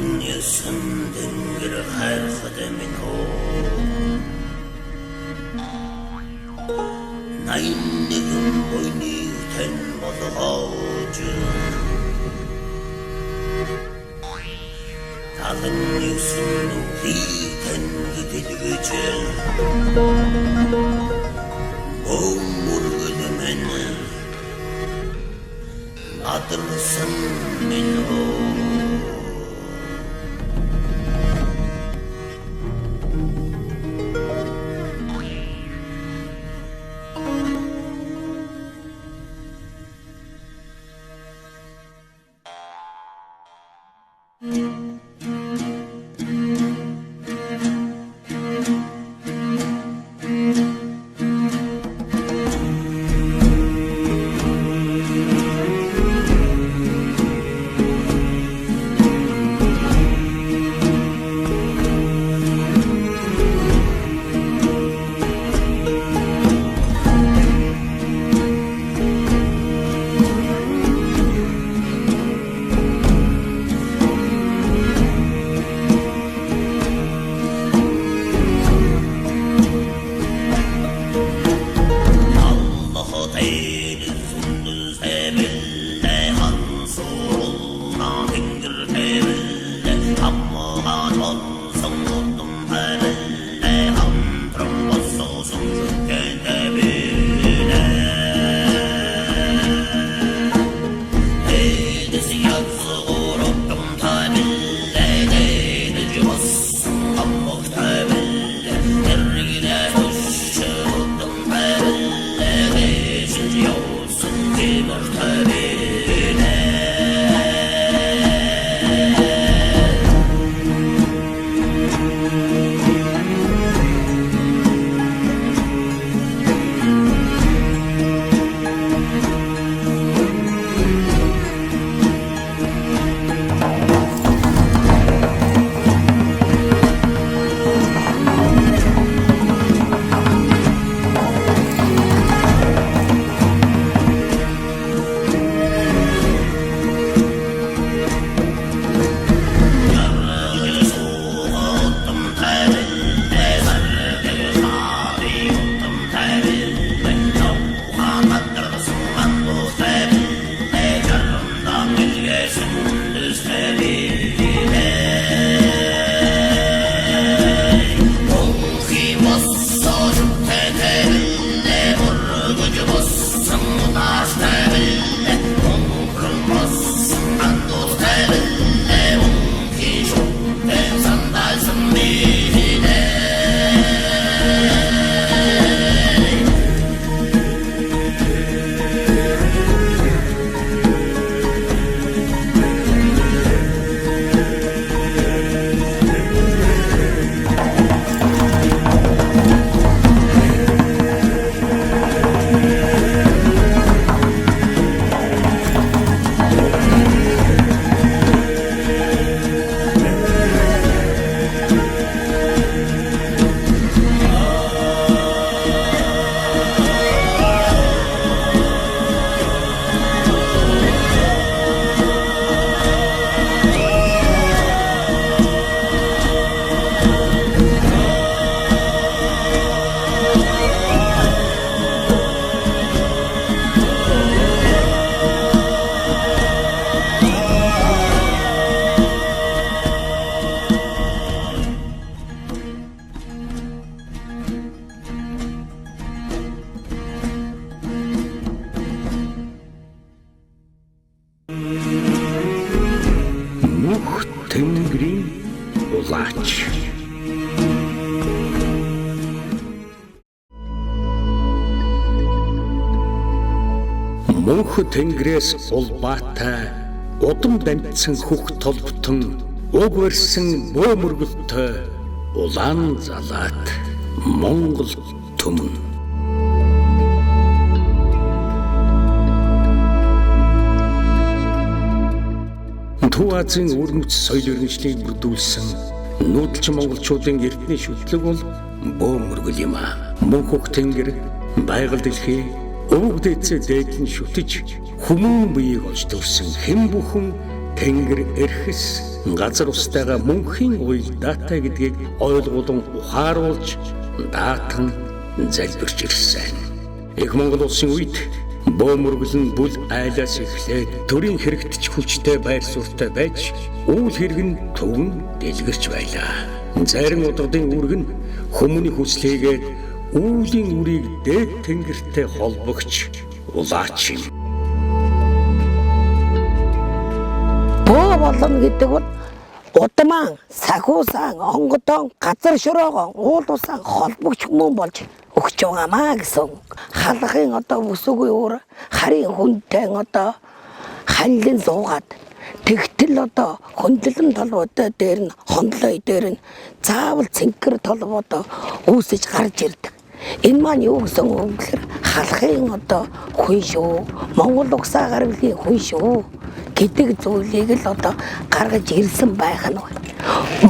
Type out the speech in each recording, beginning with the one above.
89 тэнгэр хайрхад минь хоо 81 буйныг тань болгоож 79 нүхийг тань дэлгэж бөмбөргөл минь надарсан минь хоо. Мөнх Тэнгэрийн улаач. Мөнх Тэнгэрээс улбаатай удам дамжсан хөх толботон уг барьсан бөө мөргөлтэй улаан залаат Монгол түмэн. Төв Азийн өвөрмөц соёл иргэншлийг бүрдүүлсэн нүүдэлчин монголчуудын эртний шүтлэг бол бөө мөргөл юм аа. Мөнх хөх тэнгэр, байгаль дэлхий, өвөг дээдсээ дээдлэн шүтэж хүмүүн биеийг олж төрсөн хэн бүхэн тэнгэр эрхэс газар устайгаа мөнхийн уялдаатай гэдгийг ойлгуулан ухааруулж даатан залбирч ирсэн. Их Монгол улсын үед бөө мөргөл нь бүл айлаас эхлээд төрийн хэрэгтч хүчтэй байр суурьтай байж үйл хэрэг нь төвөн дэлгэрч байлаа. Зарим удгадын үүрэг нь хүмүүний хүслээгээд үүлийн үрийг дээд тэнгэртэй холбогч улаач юм. Бөө болно гэдэг бол удмаан, сахиусаан, онгодон, газар шороогон, уул усаан холбогч хүмүүн болж өгч байгаамаа гэсэн. Халахын одоо бүсгүй өөр харийн хүнтэй одоо халлин суугаад тэгтэл одоо хөндлөн толгойтой дээр нь хондлой дээр нь заавал цэнхэр толгой үүсэж гарч ирдэг. Энэ маань юу гэсэн үг гэхээр халахын одоо хүн шүү, Монгол угсаа гаргалын хүн шүү гэдэг зүйлийг л одоо гаргаж ирсэн байх нь байна.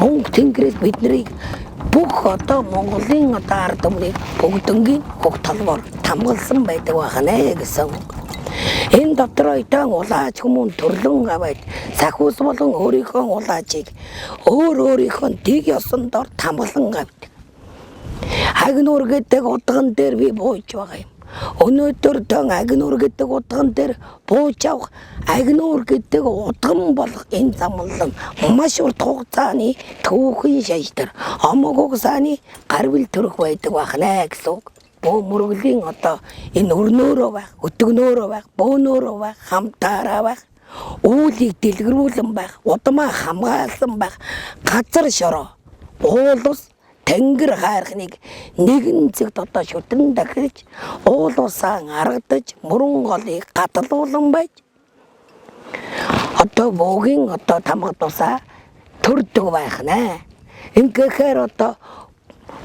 Мөнгө тэнгэрээс бид нарыг бүх одоо Монголын одоо ард түмнийг бүгдөнгийн хөх толгоор тамгалсан байдаг байх нэ гэсэн үг. Энэ дотор ойтон улаач хүмүүн төрлөн аваад сахиус болон өөрийнхөө улаачийг өөр өөрийнхөө дэг ёсон дор тамгалан авдаг. Агнуур гэдэг удган дээр би бууж байгаа юм. Өнөөдөр тон агнуур гэдэг удган дээр бууж авах агнуур гэдэг удган болох энэ замлал нь маш урт хугацааны түүхэн шашдар омог угсааны гарвал төрөх байдаг байх нэ гэсэн үг. Бөө мөргөлийн одоо энэ өрнөөрөө байх, өтгөнөөрөө байх, бөөнөөрөө байх, хамтаараа байх, үүлийг дэлгэрүүлэн байх, удмаа хамгаалсан байх, газар шороо, уул ус тэнгэр хайрхныг нэгэн зэгт одоо шүтэн дахиж уул усаан аргадаж мөрөн голыг гадалуулан байж одоо бөөгийн одоо тамга тусаа төрдөг байх нэ. Ингэхээр одоо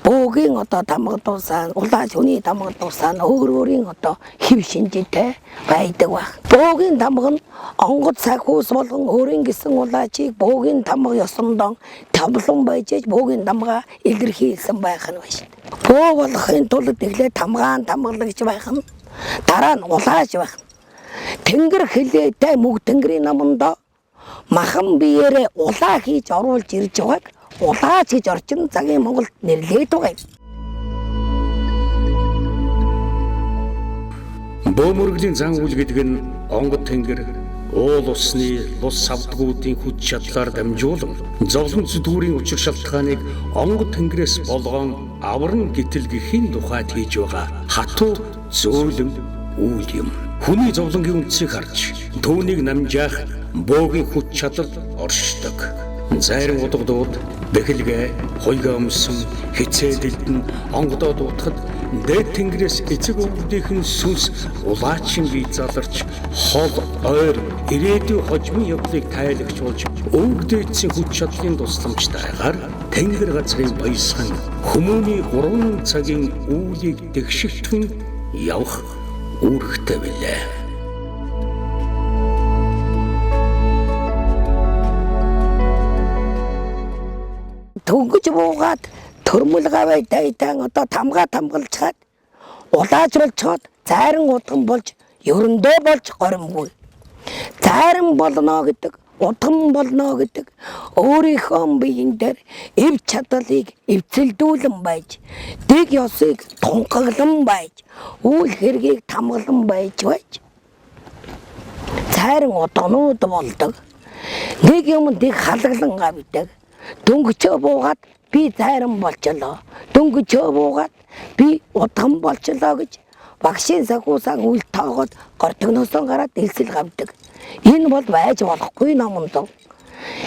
бөөгийн одоо тамга тусаа улаан шүний тамга тусаа нь өөр өөрийн одоо хэв шинжтэй байдаг байх. Бөөгийн тамга нь онгод сахиус болгон өөрийн гэсэн улаачийг бөөгийн тамга ёсондон тавлан байж бөөгийн тамга илэрхийлсэн байх нь байна. Бөө болохын тулд эхлээд тамгаан тамгалагч байх нь дараа нь улаач байх нь. Тэнгэр хилээтэй мөг тэнгэрийн номондоо махан биеэрээ улаа хийж оруулж ирж байгааг улаач гэж орчин цагийн Монголд нэрлээд байгаа юм. Бөө мөргөлийн зан үйл гэдэг нь онгод тэнгэр уул усны лус савдгуудын хүч чадлаар дамжуулан зовлон зүдгүүрийн учир шалтгааныг онгод тэнгэрээс болгон аварна гэтэл гэхийн тухайд хийж байгаа хатуу зөөлөн үйл юм. Хүний зовлонгийн үндсийг харж түүнийг намжаах бөөгийн хүч чадал оршдог. Зарим удагдууд бэхэлгээ, хуйгаа өмсөн, хицээлэлдэн онгодоо дуутахад дээд тэнгэрээс эцэг өвгдийнхэн сүнс улаачин бие заларч хол ойр ирээдүйн хожмын явдлыг тайлагч болж өвгдээдсийн хүч чадлын тусламжтайгаар тэнгэр газрын баясган хүмүүний 3 цагийн үүлийг дэгшигтгэн явах үүрэгтэй билээ. Дөнгөж буугаад төрмөл гавай дайтан одоо тамгаа тамгалчаад улааж болцоод зайран удган болж ерөндөө болж горимгүй. Зайран болно гэдэг удган болно гэдэг өөрийнхөө биеийн дээр эв чадлыг эвцэлдүүлэн байж дэг ёсыг тунхаглан байж үйл хэргийг тамгалан байж байж цайран удганууд болдог. Нэг юм нэг халаглан гавьдаг. Дөнгөчөө буугаад би зайран болчлоо. Дөнгөчөө буугаад би удган болчлоо гэж багшийн сахиусаа үйл тоогоод гортогноосоо гараад элсэл гавдаг. Энэ бол байж болохгүй номонд.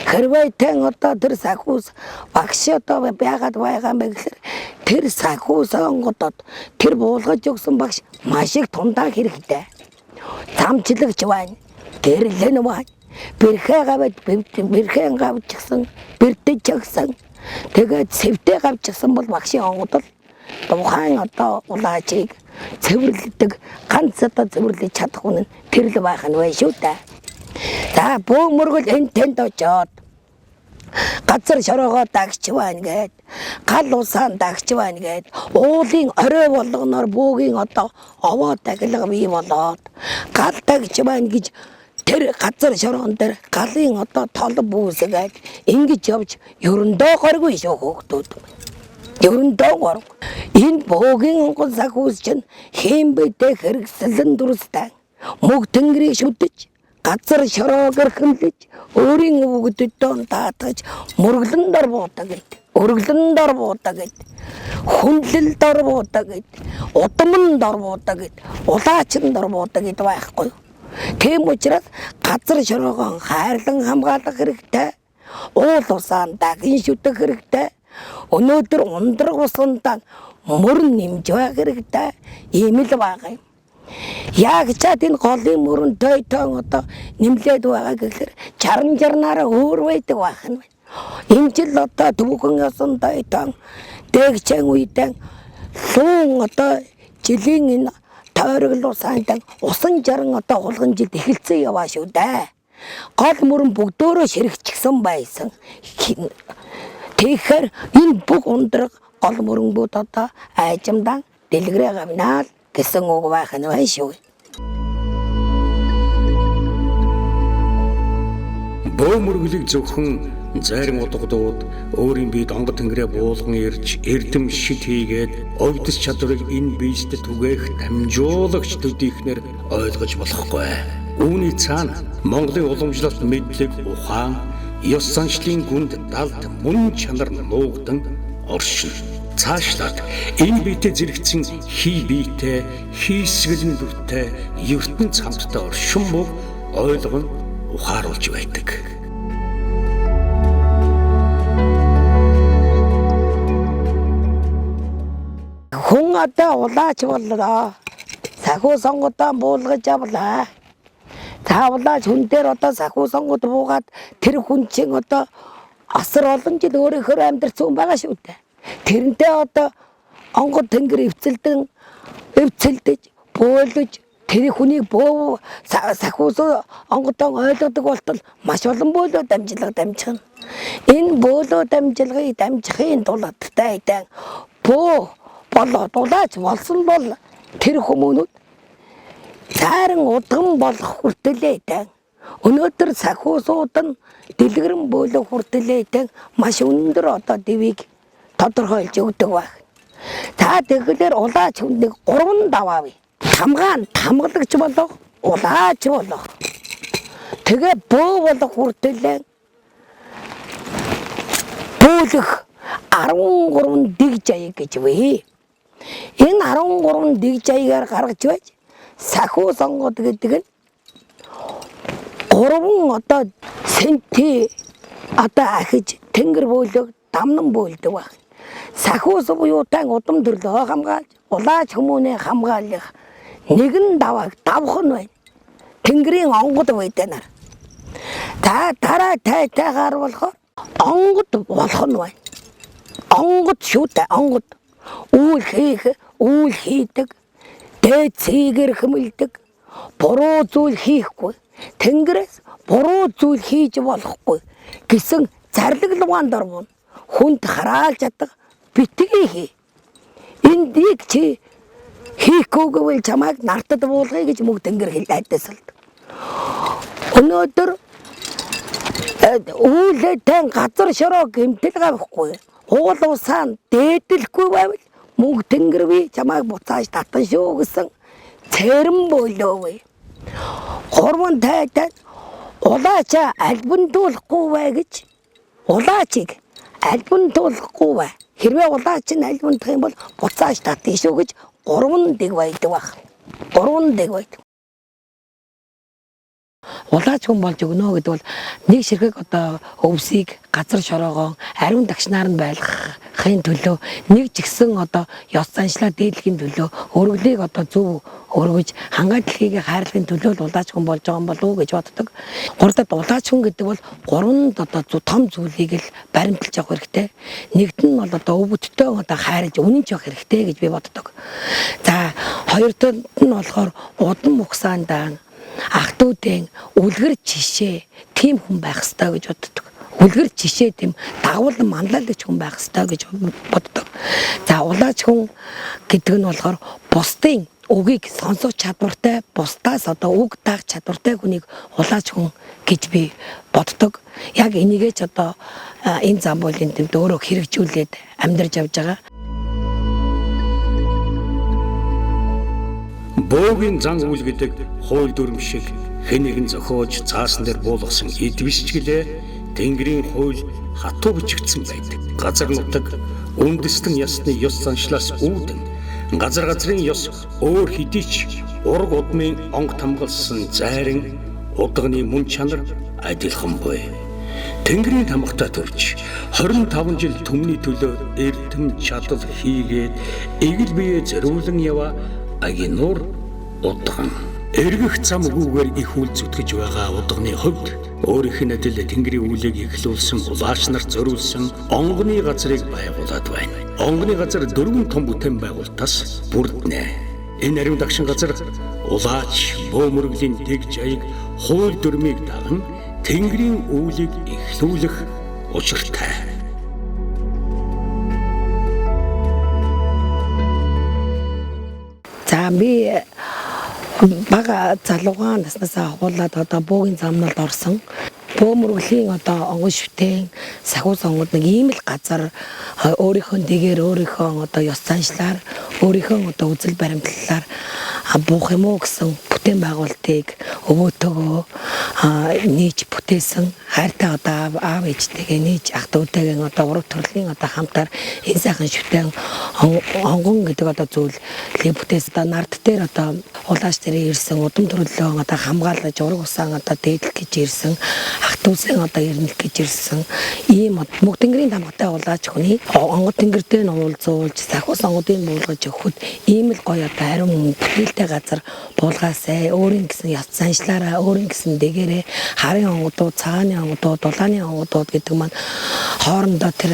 Хэрвээ тэн одоо тэр сахиус багш одоо байгаад байгаа юм бэ гэхээр тэр сахиус онгодод тэр буулгаж өгсөн багш маш их тундаа хэрэгтэй. Замчлагч байна, гэрлэн байна. Бэрхээ гавьд бэрхээ гавьчихсан, бэртэж чагсан. Тэгээд сэвтээ гавьчихсан бол багшийн онгодол тухайн одоо улаачийг цэвэрлэдэг ганц одоо цэвэрлэж чадах хүн нь тэр л байх нь байна шүү дээ. За бөө мөргөл энэ тэнд очоод газар шороогоо дагч байна гээд гал усаан дагч байна гээд уулын орой болгоноор бөөгийн одоо овоо тахилга бий болоод гал дагч байна гэж Тэр газар шороон дээр галын одоо тол бүүсгээд ингэж явж ерөндөө горгүй шүү хөөхтүүд. Ерөндөө горг. Энэ бөөгийн онгон сахиус чинь хийм битэй хэрэгсэлэн дүрстэй. Мөг тэнгэрийг шүтэж, газар шороог эрхэмлэж, өөрийн өвгөдөдөө даатгаж мөрөглөн дор буудаг гэд. Өргөлөн дор буудаг гэд. Хүндлэл дор буудаг гэд. Удамн дор буудаг гэд. Улаачин дор буудаг гэд байхгүй. Тийм учраас газар шороогоо хайрлан хамгаалах хэрэгтэй. Уул усаан дагин шүтэх хэрэгтэй. Өнөөдөр ундраг усандаа мөрөн нэмж байх хэрэгтэй. Ийм л байгаа юм. Яг чад энэ голын мөрөн той тоон одоо нэмлээд байгаа гэхэлэр 60 60-аараа өөр байдаг байх нь байна. Энэ жил одоо түүхэн ясан той тоон дээгчэн үедээ луун одоо жилийн энэ тойрог усаантай усан 60 одоо хулган жилд эхэлсэн яваа шүү дээ. Гол мөрөн бүгдөөрөө ширхчихсэн байсан. Тэгэхээр энэ бүх ундраг гол мөрөнгүүд одоо айжамдан дэлгэрээ гавнаа л гэсэн үг байх нь байна шүү. Бөө мөрөглийг зөвхөн зарим удагдууд өөрийн биед онгод тэнгэрээ буулган ирж эрдэм шид хийгээд овдос чадварыг энэ биесд түгээх дамжуулагч төдийхнэр ойлгож болохгүй. Үүний цаана Монголын уламжлалт мэдлэг ухаан ёс заншлын гүнд далд мөн чанар нуугдан оршино. Цаашлаад энэ биетэй зэрэгцэн хий биетэй хийсгэлэн дүртэй ертөнц хамтдаа оршин буг ойлгон ухааруулж байдаг. Хүн одоо улаач боллоо. Сахиу сонгодоо буулгаж авлаа. За улаач хүн дээр одоо сахиу сонгод буугаад тэр хүн чинь одоо асар олон жил өөрийнхөө амьдарсан хүн байгаа шүү дээ. Тэрнтэй одоо онгод тэнгэр эвцэлдэн эвцэлдэж бөөлөж тэр хүнийг бөө сахиус онгодон ойлгодог болтол маш олон бөөлөө дамжлага дамжих нь. Энэ бөөлөө дамжлагыг дамжихын тулд тайдан бөө болоод улаач болсон бол тэр хүмүүнүүд цааран удган болох хүртэлээ тань. Өнөөдөр сахиусууд нь дэлгэрэн бөөлөх хүртэлээ тань маш өндөр одоо дэвийг тодорхойлж өгдөг байх. За тэгэхээр улаач хүнийг гурван даваавь. Тамгаан тамгалагч болох, улаач болох. Тэгээ бөө болох хүртэлээ бөөлөх 13 дэг жаяг гэж вэ. Энэ 13 дэг жаягаар гаргаж байж сахиу сонгод гэдэг нь гурван одоо сэнти одоо ахиж тэнгэр бөөлөг дамнан бөөлдөг байх. Сахиус буюу тан удам төрлөө хамгаалж, улаач хүмүүнээ хамгаалах нэгэн давааг давх нь байна. Тэнгэрийн онгод байданаар. За дараа тайтайгаар болохоор онгод болох нь байна. Онгод шүү дээ, онгод. Үйл хийх, үйл хийдэг, дээд цээгэр хэмэлдэг, буруу зүйл хийхгүй. Тэнгэрээс буруу зүйл хийж болохгүй гэсэн зарлиг лугаан дорвон хүнд хараалж чадах битгий хий. Эндийг чи хийхгүй гэвэл чамайг нартад буулгая гэж мөг тэнгэр хэлээдээс л. Өнөөдөр үүлэтэн газар шороо гэмтэл гавхгүй. Уул усаан дээдлэхгүй байвал мөнх тэнгэр би чамайг буцааж татан шүү гэсэн цэрэн бөлөөв. Гурван тайтан улаачаа альбантуулахгүй бай гэж улаачийг альбантуулахгүй бай. Хэрвээ улаач нь альбантах юм бол буцааж татна шүү гэж гурван дэг байдаг байх. Гурван дэг байдаг. Улаач хүн болж өгнө гэдэг бол нэг ширхэг одоо өвсийг газар шороогоон ариун дагшнаар нь байлгахын төлөө нэг жигсэн одоо ёс заншлаа дээдлэхийн төлөө өргөлийг одоо зөв өргөж хангаа дэлхийг хайрлахын төлөө л улаач хүн болж байгаа юм болов уу гэж боддог. Гурдад улаач хүн гэдэг бол гурван одоо том зүйлийг л баримталж явах хэрэгтэй. Нэгд нь бол одоо өвөттэй одоо хайрлаж үнэнч явах хэрэгтэй гэж би боддог. За хоёрт нь болохоор удам мухсаандаа ах дүүдэн үлгэр жишээ тийм хүн байх ёстой гэж боддог. Үлгэр жишээ тийм дагуулan манлайлагч хүн байх ёстой гэж боддог. За улаач хүн гэдэг нь болохоор бусдын үгийг сонсох чадвартай, бусдаас одоо үг даах чадвартай хүнийг улаач хүн гэж би боддог. Яг энийгээ ч одоо энэ Замбуулийн тэмд өөрөө хэрэгжүүлээд амьдарч явж байгаа. Бөөгийн зан үйл гэдэг хууль дүрм шиг хэн нэгэн зохиож цаасан дээр буулгасан эдвис ч гэлээ Тэнгэрийн хууль хатуу бичигдсэн байдаг. Газар нутаг үндэстэн ясны ёс заншлаас үүдэн газар газрын ёс өөр хэдий ч ураг удмын онг тамгалсан зайран удганы мөн чанар адилхан буй. Тэнгэрийн тамгатай төрж 25 жил түмний төлөө эрдэм чадал хийгээд эгэл бие зориулан яваа Агинуур удган. Эргэх зам үгүйгээр их үйл зүтгэж байгаа удганы хувьд өөрийнх нь адил Тэнгэрийн үлийг эхлүүлсэн улаач нарт зориулсан онгоны газрыг байгуулад байна. Онгоны газар 4 том бүтээн байгуулалтаас бүрднэ. Энэ ариун дагшин газар улаач бөө мөргөлийн дэг жаяг хууль дүрмийг даган Тэнгэрийн үүлийг эхлүүлэх учиртай. За би бага залуугаан наснаас ахуулаад одоо бөөгийн замналд орсон. Бөө мөргөлийн одоо онгон шүтэн сахиус онгод нэг ийм л газар өөрийнхөө дэгээр өөрийнхөө одоо ёс заншлаар өөрийнхөө одоо үзэл баримтлалаар буух юм уу гэсэн бүтээн байгуулалтыг өвөөтөөгөө нээж бүтээсэн. Хайртай одоо аав ээжтэйгээ нээж ах дүүтэйгээ одоо ураг төрлийн одоо хамтаар энэ сайхан шүтэн онгон гэдэг одоо зүйлийг бүтээсэн. Одоо нард дээр одоо улааш дээр ирсэн удам төрлөө одоо хамгаалаж ураг усаан одоо дээдлэх гэж ирсэн, ах дүүсээ одоо ирнэх гэж ирсэн. Ийм мөнх тэнгэрийн тамгатай улаач хүний онгод тэнгэр дээр нь уулзуулж сахиус онгодыг буулгаж өгөхөд ийм л гоё одоо ариун бүтээлтэй газар буулгаасай. Өөрийн гэсэн ёс заншлаараа, өөрийн гэсэн дэгээрээ харын онгодууд, цагааны онгодууд, дулааны онгодууд гэдэг маань хоорондоо тэр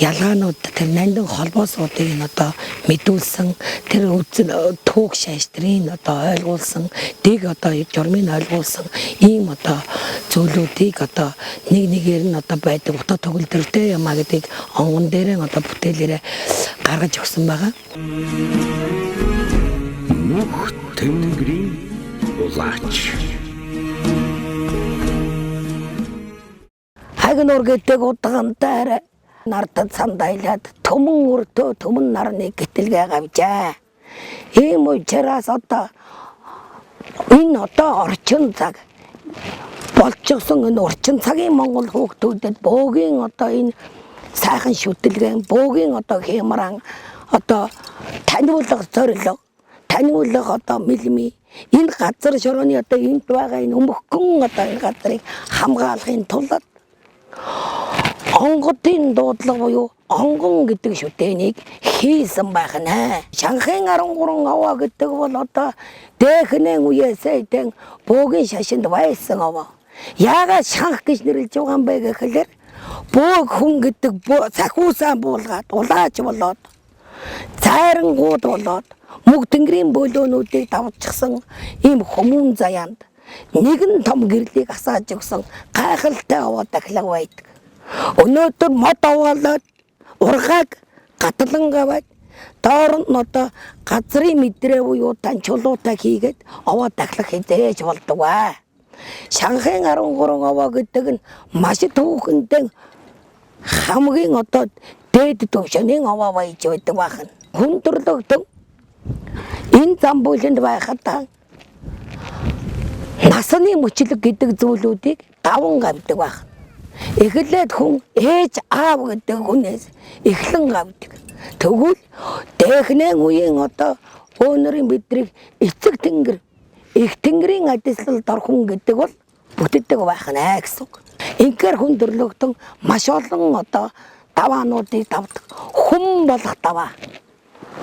ялгаанууд, тэр нандин холбоосуудыг нь одоо мэдүүлсэн, тэр үзэл түүх шаштрыг одоо ойлгуулсан, дэг одоо журмыг ойлгуулсан ийм одоо зүйлүүдийг одоо нэг нэгээр нь одоо байдаг утга төгөлдртэй юм а гэдгийг онгон дээрээ одоо бүтээлээрээ гаргаж өгсөн байгаа. Нүх Тэнгэрийн улаач. Хагнуур гэдэг удган дээр нартад сандайлаад төмөн өртөө төмөн нарны гэтэлгээ гавжээ. Ийм учраас одоо энэ одоо орчин цаг болчихсон энэ орчин цагийн Монгол хүүхдүүдэд бөөгийн одоо энэ сайхан шүтэлгэн, бөөгийн одоо хямран одоо таниулах зорилго, таниулах одоо мэлми энэ газар шорооны одоо энд байгаа энэ өмгөхөн одоо энэ газрыг хамгаалахын тулд онгодын дуудлага буюу онгон гэдэг шүтээнийг хийсэн байх нэ. Шанхын 13 овоо гэдэг бол одоо дээхнэн үеэсээ дэн бөөгийн шашинд байсан овоо. Яагаад шанх гэж нэрлэж байгаа юм бэ гэхлээр бөөг хүн гэдэг сахиусаа буулгаад улаач болоод зайрангууд болоод мөг тэнгэрийн бөөлөөнүүдийг давчихсан ийм хүмүүн заяанд нэгэн том гэрлийг асааж өгсөн гайхалтай овоо дахлага байдаг. Өнөөдөр мод овоолоод ургааг гатлан гаваад доор нь одоо газрын мэдрээ буюу тань чулуутай хийгээд овоо дахлах хизээж болдог ба. Шанхын 13 овоо гэдэг нь маш түүхэндээ хамгийн одоо дээд түвшний овоо байж байдаг бахан. Хүн төрлөختөн энэ Замбуулинд байхад насны мөчлөг гэдэг зүйлүүдийг даван гавдаг байх. Эхлээд хүн ээж аав гэдэг хүнээс эхлэн гавдаг. Тэгвэл дээхнэн үеийн одоо өөнөрийн бидрийг эцэг тэнгэр, их тэнгэрийн адислал дорхон гэдэг бол бүтдэг байх нэ гэсэн үг. Инхээр хүн төрлөختөн маш олон одоо даваануудыг давдаг. Хүн болох даваа.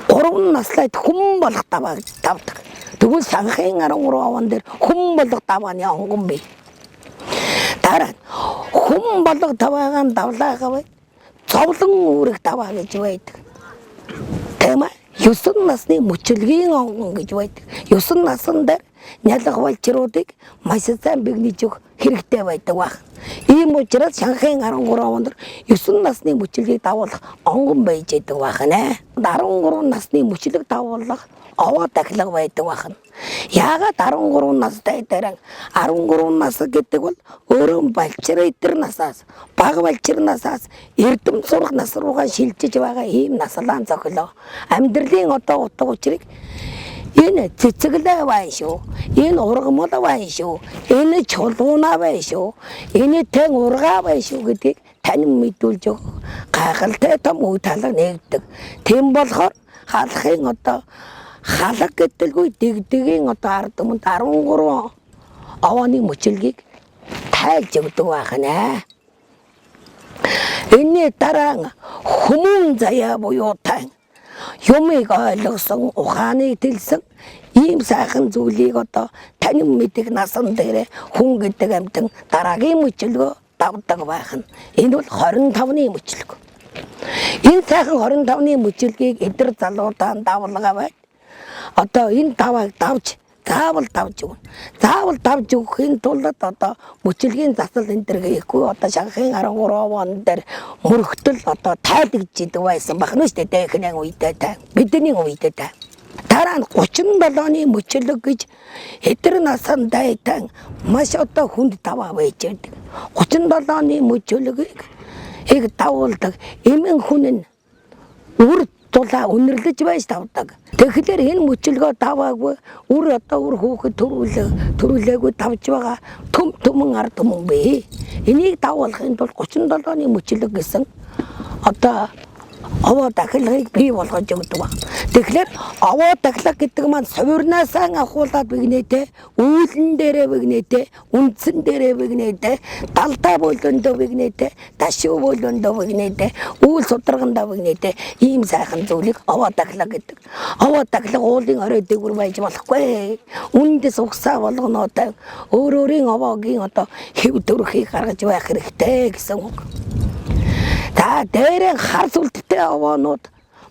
3 наслаад хүн болох даваа давдаг. Тэгвэл санхын 13 овон дээр хүн болох давааны онгон бий. Дараа нь хүн болох даваагаан давлаагаа бай. Зовлон үүрэг даваа гэж байдаг. Тийм ээ? 9 насны мөчлөгийн онгон гэж байдаг. 9 насан дээр нялх балчруудыг маш сайн бэгнэж өгөх хэрэгтэй байдаг байх. Ийм учраас шанхын 13 онд 9 насны мөчлөгийг дагуулах онгон байж байдаг байх нэ. 13 насны мөчлөг дагуулах овоо дахилга байдаг байх нь. Яагаад 13 настай дээр 13 нас гэдэг бол өөрөө балчир эдэр насаас, бага балчир насаас эрдэм сурах нас руугаа шилжиж байгаа ийм наслаан зохилоо. Амьдралын одоо утга учирыг энэ цэцэглээ байна шүү. Энэ ургамал байна шүү. Энэ чулуунаа байна шүү. Энэ тэн ургаа байна шүү гэдгийг танин мэдүүлж өгөх гайхалтай том үе талаг нэгдэг. Тийм болохоор халахын одоо халаг гэдэлгүй дэгдэгийн одоо ард түмэнд 13 овооны мөчлөгийг тайлж өгдөг байх нэ. Энэний дараа хүмүүн заяа буюу тань юмыг ойлгосон, ухааныг тэлсэн ийм сайхан зүйлийг одоо танин мэдэх насан дээр хүн гэдэг амьтан дараагийн мөчлөгөө давдаг байх нь. Энэ бол 25-ны мөчлөг. Энэ сайхан 25-ны мөчлөгийг эдэр залуудаа давлгаа байд. Одоо энэ давааг давж заавал давж өгнө. Заавал давж өгөхийн тулд одоо мөчлөгийн засал энэ төр хийхгүй одоо шанхын 13 он дээр мөрөгтөл одоо тайлэгдэж идэг байсан бахна шүү дээ. Дээхнэн үедээ та бидний үедээ та. Дараа нь 37-ны мөчлөг гэж эдэр насан дайтан маш одоо хүнд даваа байж байдаг. 37-ны мөчлөгийг их давуулдаг эмэн хүн нь үр тулаа үнэрлэж байж тавдаг. Тэгэхээр энэ мөчлөгөө даваагүй үр одоо үр хүүхэд төрүүлээгүй давж байгаа төм төмөн ард түмэн бий. Энийг давуулахын тулд 37-ны мөчлөг гэсэн одоо овоо дахилгыг бий болгож өгдөг баг. Тэгэхээр овоо дахилга гэдэг маань суурнаасаа авахуулаад бигнэтэй, үүлэн дээрээ бигнэтэй, үндсэн дээрээ бигнэтэй, далдаа бөлөндөө бигнэтэй, ташуу бөлөндөө бигнэтэй, үүл сударгандаа бигнэтэй ийм сайхан зүйлийг овоо дахилга гэдэг. Овоо дахилга уулын орой дээгүүр байж болохгүй. Үндэс угсаа болгоноотой өөр өөрийн овоогийн одоо хэв төрхийг гаргаж байх хэрэгтэй гэсэн үг. За дээрээ хар сүлдтэй овоонууд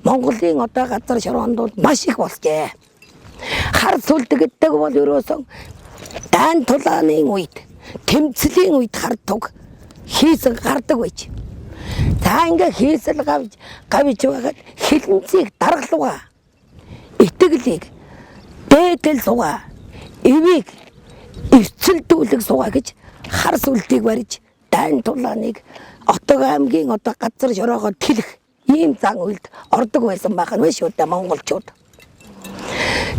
Монголын одоо газар шороондууд маш их болжээ. Хар сүлд гэдэг бол ерөөсөн даан тулааны үед, тэмцлийн үед хар туг хийсэн гардаг байж. За ингээ хийсэл гавж гавж байгаад хилэнцгийг даргалууга, итгэлийг дээдэл сууга, эвийг эвцэлдүүлэг сууга гэж хар сүлдийг барьж дайн тулааныг Отог аймгийн одоо газар шороогоо тэлэх ийм зан үйлд ордог байсан байх нь шүү дээ монголчууд.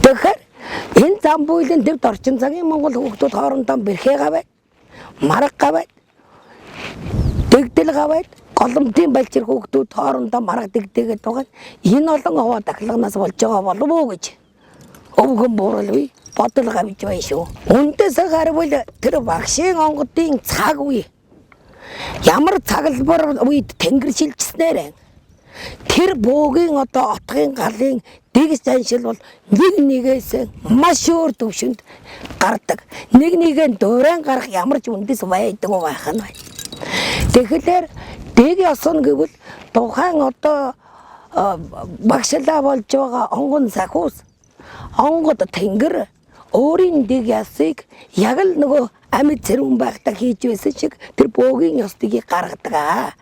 Тэгэхээр энэ зам буйлын төвд орчин цагийн монгол хүүхдүүд хоорондоо бэрхээ гаваад, марга гаваад, дэгдэл гаваад, голомтын балчир хүүхдүүд хоорондоо марга дэгдэгээд байгаа. Энэ олон овоо дахилганаас болж байгаа болов уу гэж өвгөн буурал бодол гавж байна шүү. Үндэс гарвал тэр багшийн онгодын цаг үе ямар цагалбар үед тэнгэр шилжснээр тэр буугийн одоо отгын галын дэгс заншил бол нэг нэгээс маш өөр төвшөнд гардаг. Нэг нэгээ дуурайн гарах ямар ч үндэс байдаг байх нь байна. Тэгэхээр дэг ёсон гэвэл тухайн одоо багшлаа болж байгаа онгон сахиус, онгод тэнгэр өөрийн дэг ясыг яг л нөгөө амьд цэрүүн байхдаа хийж байсан шиг тэр бөөгийн ёсдгийг гаргадаг аа.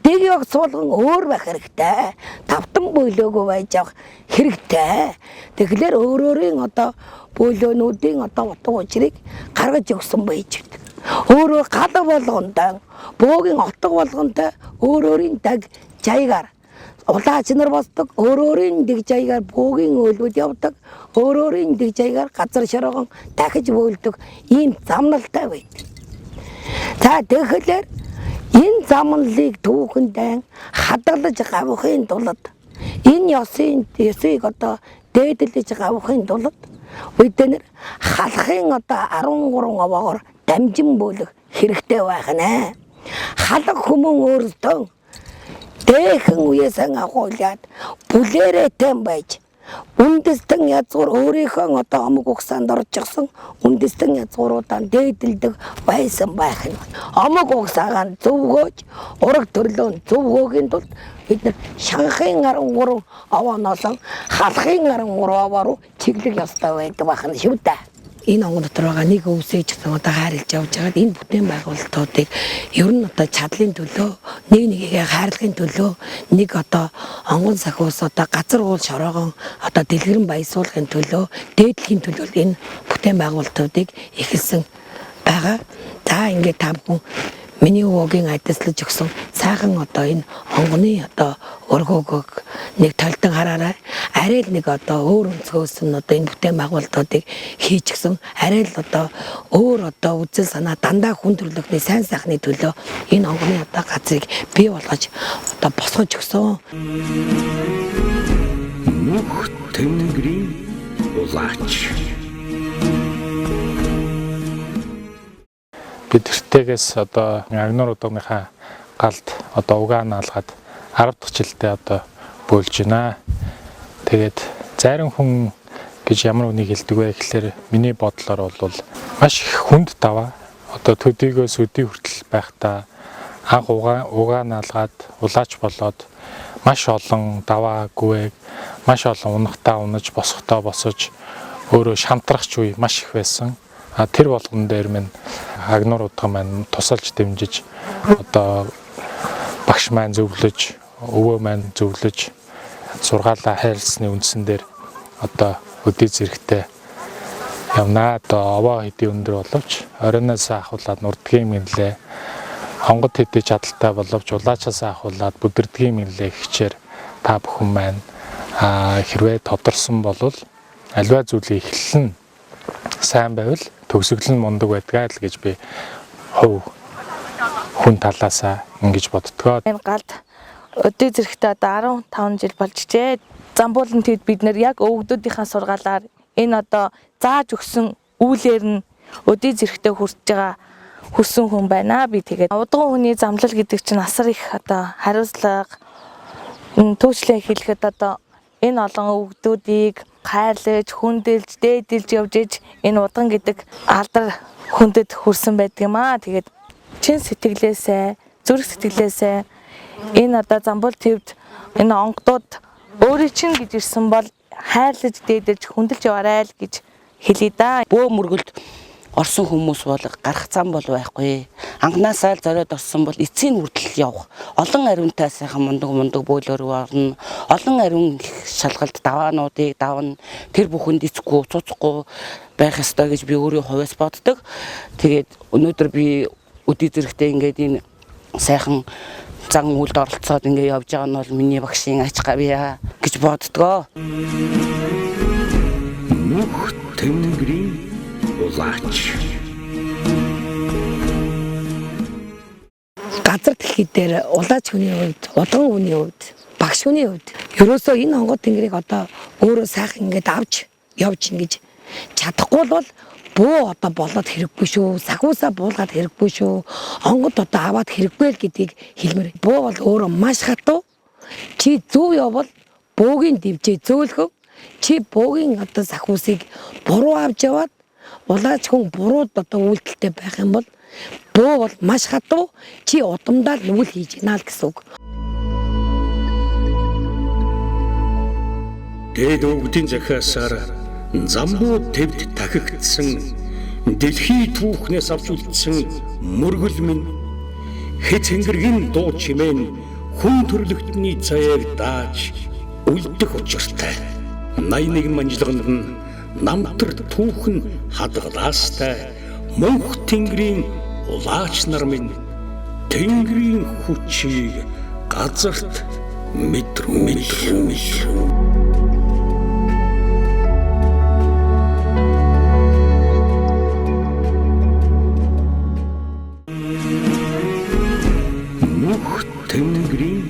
Дэг ёс болгон өөр байх хэрэгтэй. Тавтан бөөлөөгүй байж явах хэрэгтэй. Тэгэхээр өөр өөрийн одоо бөөлөөнүүдийн одоо утга учирыг гаргаж өгсөн байж байдаг. Өөрөө гал болгонтой, бөөгийн отго болгонтой өөр өөрийн даг жаягаар улаач нар босдог, өөр өөрийн дэг жаягаар бөөгийн өөлгүүд явдаг, өөр өөрийн дэг жаягаар газар шорогон дахиж бөөлдөг ийм замналтай байдаг. За тэгэхээр энэ замналыг түүхэндээ хадгалж гавхын тулд энэ ёсыг одоо дээдлэж гавхын тулд бид нэр халахын одоо 13 овоогоор дамжин бөөлөх хэрэгтэй байх нэ. Халах хүмүүн өөрсдөө дээхэн үеэсэн агуулад бүлээрээтэй байж үндэстэн язгуур өөрийнхөө одоо омог угсаанд орчихсон үндэстэн язгууруудаа дээдэлдэг байсан байх нь. Омог угсаагаа зөвгөөж ураг төрлөө зөвгөөгийн тулд бид нар шанхын 13 овооноос халахын 13 овоо руу чиглэх ёстой байдаг байх нь шүү дээ. Энэ онгон дотор байгаа нэг өвсөж гэсэн одоо хайрлаж явж байгаад энэ бүтээн байгуулалтуудыг ер нь одоо чадлын төлөө, нэг нэгээ хайрлахын төлөө, нэг одоо онгон сахиус одоо газар уул шороогон одоо дэлгэрэн баясуулахын төлөө, дээдлэхийн төлөө энэ бүтээн байгуулалтуудыг эхэлсэн байгаа. За ингээд та бүхэн миний өвөгийн адислаж өгсөн сайхан одоо энэ онгоны одоо өргөөгөөг нэг толдон хараарай. Арай л нэг одоо өөр өнцгөөс нь одоо энэ бүтээн байгуулалтуудыг хийж гисэн. Арай л одоо өөр одоо үзэл санаа дандаа хүн төрлөختний сайн сайхны төлөө энэ онгоны одоо газрыг бий болгож одоо босгож өгсөн. Нүх тэнгэрийн улаач. Би тэртээс одоо Агнуур удааныхаа галд одоо угаан наалгаад 10 дахь жилдээ одоо бөөлж байна. Тэгээд зарим хүн гэж ямар үнийг хэлдэг вэ гэхлээр миний бодлоор бол маш их хүнд даваа одоо төдийгөөс өдий хүртэл байхдаа анх угаан наалгаад улаач болоод маш олон даваа гүэг маш олон унахтаа унаж босохдоо босож өөрөө шантрахч үе маш их байсан. Тэр болгон дээр минь Агнуур удган маань тусалж дэмжиж одоо багш маань зөвлөж, өвөө маань зөвлөж сургаалаа хайрлсны үндсэн дээр одоо өдий зэрэгтэй явнаа. Одоо овоо хэдий өндөр боловч оройноос ахуулаад нурдгийн мэнлээ. Онгод хэдий чадaltaй боловч улаачаас ахуулаад бүдэрдгийн мэнлээ гिचээр та бүхэн маань хэрвээ тодорсон бол аливаа зүйлийн эхлэл нь сайн байвал төгсгөл нь мундаг байдгаа л гэж би хувь хүн талаасаа ингэж боддгоо. Энэ галд өдий зэрэгтэй одоо 15 жил болж ижээ. Замбуулан тэд бид нэр яг өвгдүүдийнхаа сургаалаар энэ одоо зааж өгсөн үүлээр нь өдий зэрэгтэй хүрч байгаа хүрсэн хүн байна. Би тэгээд удган хүний замлал гэдэг чинь асар их одоо хариуцлага, түүшлээ хэлэхэд одоо энэ олон өвгдүүдийг хайрлаж, хүндэлж, дээдэлж явж иж энэ удган гэдэг алдар хүндэд хүрсэн байдаг юм аа. Тэгээд чин сэтгэлээсээ, зүрх сэтгэлээсээ энэ одоо Замбуул твд энэ онгодууд өөрийн чинь гэж ирсэн бол хайрлаж, дээдэлж, хүндэлж яваарай л гэж хэлье да. Бөө мөргөлд орсон хүмүүс бол гарах зам бол байхгүй. Анхнаасаа л зориод орсон бол эцсийн хүртэл явах. Олон ариунтай сайхан мундаг бөөлөөр орно. Олон ариун шалгалт даваануудыг давна. Тэр бүхэнд эцэхгүй, цуцхгүй байх ёстой гэж би өөрийн хувьас боддог. Тэгээд өнөөдөр би өдий зэрэгтэй ингээд энэ сайхан зан үйлд оролцоод ингээд явж байгаа нь бол миний багшийн ач гавьяа гэж боддгоо. Нүх тэнгэрийн улаач. Газар дэлхий дээр улаач хүний хувьд, удган хүний хувьд, багш хүний хувьд ерөөсөө энэ онгод тэнгэрийг одоо өөрөө сайхан ингээд авч явж ингэж чадахгүй бол бөө одоо болоод хэрэггүй шүү. Сахиусаа буулгаад хэрэггүй шүү. Онгод одоо аваад хэрэггүй л гэдгийг хэлмээр. Бөө бол өөрөө маш хатуу. Чи зөв явбал бөөгийн дивжээ зөөлхөн. Чи бөөгийн одоо сахиусыг буруу авч яваад улаач хүн бурууд одоо үйлдэлтэй байх юм бол бөө бол маш хатуу. Чи удамдаа л нүгэл хийж гинэ л гэсэн үг. Дээд өвгдийн захиасаар Замбуу твд тахигдсан дэлхий түүхнээс авч үлдсэн мөргөл минь хэд цэнгэргийн дуу чимээн хүн төрлөختний заяаг дааж үлдэх учиртай. 81 манжлаганд нь намтар түүхэн хадгалаастай мөнх тэнгэрийн улаач нар минь тэнгэрийн хүчийг газарт мэдрүү. Нүх тэнгэрийн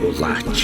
улаач.